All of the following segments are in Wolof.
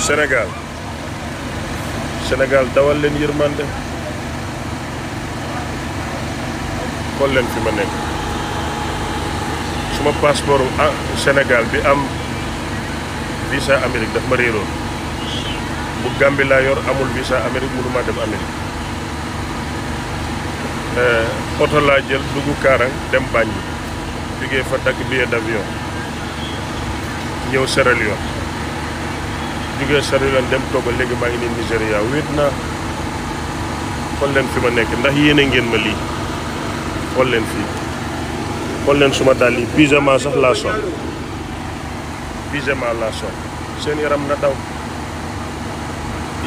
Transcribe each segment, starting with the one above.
Sénégal Sénégal dawal leen yërmande xool leen fi ma nekk suma passeport Sénégal bi am visa Amérique daf ma réeroon bu Gambie laa yor amul visa Amérique mënuma dem Amérique oto laa jël dugg Kaarang dem Banjul jógee fa dagg billet d'avion ñëw Sierra Leone jógee Sierra Leone dem Togo léegi maa ngi nii Nigéria wéet naa xool leen fi ma nekk ndax yéene ngeen ma lii xool leen fii xool leen suma dàll yi pyjama sax laa sol pyjama laa sol seen yaram na daw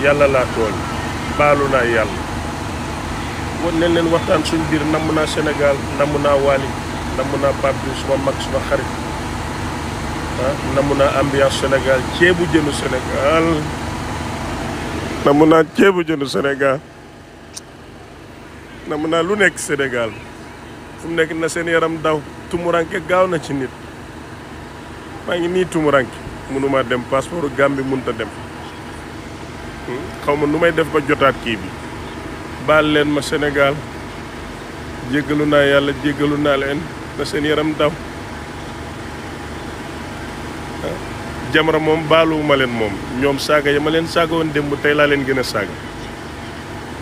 yàlla laa tooñ baalu naa yàlla wan leen leen waxtaan suñ biir namm naa Sénégal namm naa Wally namm naa Pape Diouf suma mag suma xarit namm naa ambiance Sénégal ceebu jënu Sénégal namm naa ceebu jënu Sénégal namm naa lu nekk Sénégal fu mu nekk na seen yaram daw tumuranke gaaw na ci nit maa ngi nii tumuranke mënuma dem passeport Gambie mënut a dem xaw ma nu may def ba jotaat kii bi baal leen ma Sénégal jéggalu naa yàlla jéggalu naa leen na seen yaram daw Jamra moom baaluwuma leen moom ñoom saaga ya ma leen saaga woon démb tey laa leen gën a saaga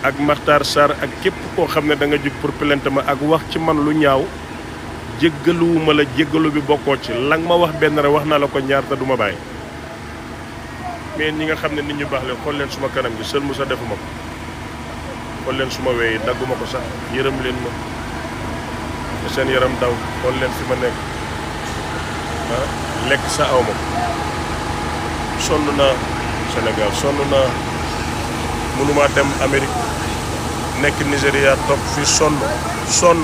ak Makhtar Sarr ak képp koo xam ne da nga jug pour plainte ma ak wax ci man lu ñaaw jéggaluwuma la jéggalu bi bokkoo ci lang ma wax benn rek wax naa la ko ñaar te du ma bàyyi mais ñi nga xam ne nit ñu baax leen xool leen suma kanam gi sël mu sa defuma ko xool leen suma weyi dagguma ko sax yërëm leen ma te seen yaram daw xool leen fi ma nekk lekk sa aw ma ko sonn naa Sénégal sonn naa mënumaa dem Amérique nekk Nigéria toog fi sonn